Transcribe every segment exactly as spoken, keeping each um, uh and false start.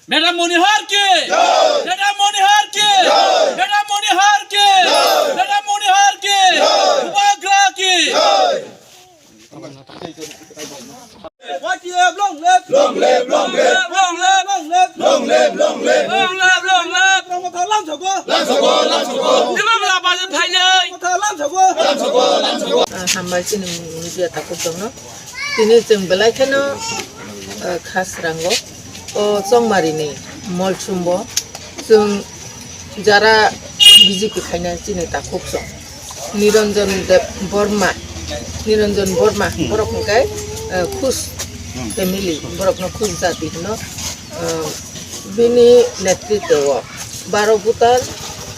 Madam Monihar ki! Madam Monihar ki! Madam Monihar ki! Madam Monihar ki! Bubagra ki! Y T F long live! Long live, long live! Long live, long live! Long live, long live! Long live, long live! Bubagra lamsogo! Lamsogo, lamsogo! Bubagra baje phainai! Bubagra lamsogo! Lamsogo, lamsogo! Ah, hambai chini media takhuk tongno. Tini chwng belai kheno, ah, Khasrango, o Chongmarini Molsumbo chwng jara B J P khaina chini takhuk song. Niranjan Deb Borma, Niranjan Borma, borok hwnkhe, eh, Khush family, borokno Khush jati hino. Eh, bini netritwo baro voter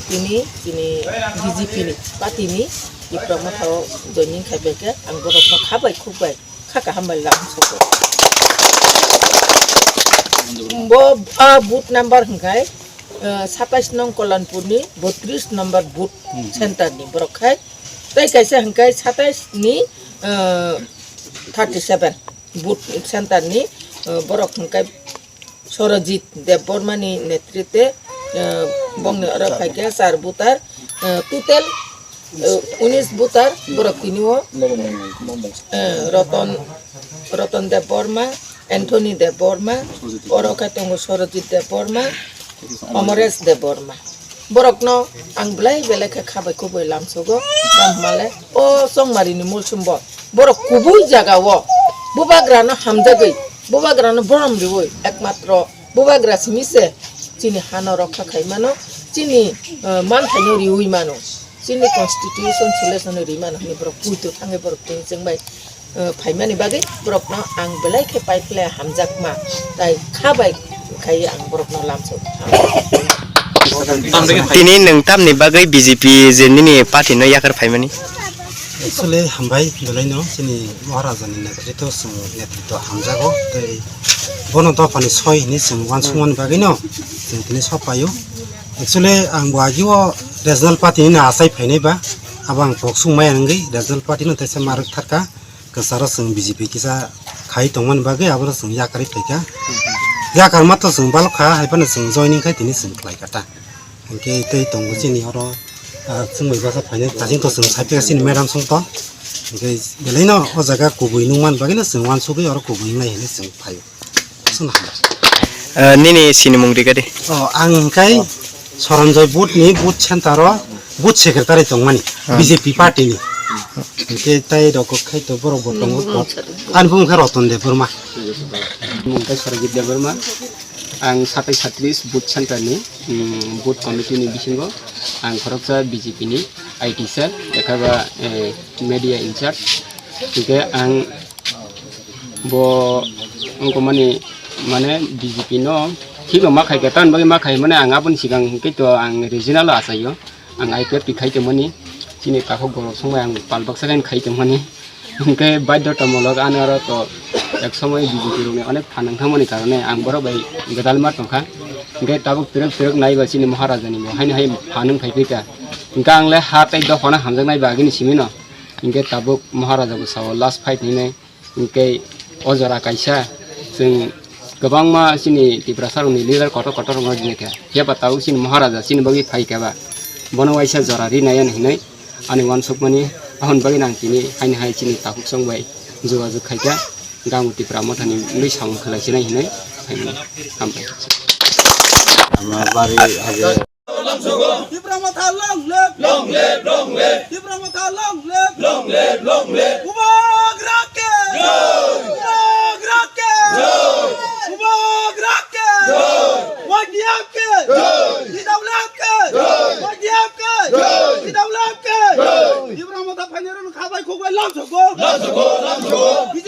tini, tini B J P ni party ni Tipra Motha o joining khaibaikhe ang borokno kha bai khuk bai kha kaham bai lam sugo. Bo, ah, booth number hwnkhe, eh, satais nong Kollanpur ni botris number booth center ni borok khai. Tei kaisa hwnkhe satais ni, eh, thirty seven booth center ni, eh, borok hwnkhe Sorojit Debbarma ni netritwe, eh, bongni oro phaikhe char voter, eh, total, eh, unis voter borok tini o, eh, Roton, Roton Debbarma, Anthony Debbarma, oro khe tongo Sorojit Debbarma, Amaresh Debbarma. Borokno ang belai belai khe kha bai khuk bai lamsogo, tamo hwnba le o Chongmarini Molsumbo borok kubui jagao bubagrano hamjagwi, bubagrano borom riui, ekmatro bubagra simi se chini hano rokha khai mano, chini, eh, manthaino riui mano, chini constitution selection no ri mano hwnwi borok puito thangwi borok tini chwng bai, eh, phaimani bagwi borokno ang belai khe paiphle hamjakma, tai kha bai khai ang borokno lamsok. Tini nwng tamni bagwi B J P je nini party no yakar phaimani? Actually, hambai belaino chini Maharaja ni netritwo chwng netritwo hamjago, tei bono dophani soi hinwi chwng uansukmani bagwino chwng tini sok paio. Actually, ang bo agio regional party ni achai phainai ba, abo ang kok sung maya wngwi regional party no teisa ma rwk thar kha. Kwcharo chwng B J P kisa khai tongmani bagwi abono chwng yakarwi phaikha. Yakarma to chwng balok kha, hai phano chwng joining khai tini chwng khlai kha ta. Hinkhe tei tongo chini oro, ah, chwng bai bwsa phainai, kasing to chwng sai phai chini madam song to. Hinkhe belaino o jaga kubui nungmani bagwino chwng uansugwi oro kubui wngnai hinwi chwng phaio. Chwng hambai. Ah, nini sinimung rigadi? Oh, ang hinkhe Soronjoy booth ni booth center o booth secretary tongmani, ah, B J P party ni. Hinkhe tai rok khai to borok bo tongo. Ani bumung khe Roton Debbarma. Bumung khe Sorojit Debbarma. Ang satai satris booth center ni, mm, booth committee ni bisingo ang khoroksa B J P ni I T cell, ekhaba, eh, media in charge. Hinkhe ang bo wngkha mani, mane, B J P no thikno ma khai kha, tamni bagwi ma khai mane ang aboni sigang hinkhe to ang regional o achaio, ang I P F T khai tongmani, chini takhuk borok songbai ang pal baksa khe khai tongmani, hinkhe baidhotamulok ani oro to ek somoi B J P rokni onek phan wngthangmani karone ang borok bai gwdalma tongkha, hinkhe tabuk twrwk twrwk naiba chini Maharaja ni bo haino hai phan wng phai phai kha, hinkhe ang le ha tei dophano hamjaknai ba agini simi no. Hinkhe tabuk Maharaja bo sao last fight hinwi, hinkhe o jora kaisa chwng kwbangma chini Tiprasa rokni leader kotor kotor rokno rwkha. Phiya ba tabuk chini Maharaja chini bagwi phai kha ba, bono waisa jora rinai hinwi ani uansukmani, aboni bagwi ang tini haino hai chini takhuk song bai jogajog khai kha, Gangu Tipra Mothani wngwi samung khlai sinai hinwi phaimani. Hambai. Tipra Motha long live! Long live, long live! Tipra Motha long live! Long live, long live! Bubagra ki! Jai! Bubagra ki! Jai! Bubagra ki! Jai! Y T F ki! Jai! T W F ki! Jai! Y T F ki! Jai! T W F ki! Jai! Tipra Motha phainairokno kha bai khuk bai lamsogo! Lamsogo, lamsogo!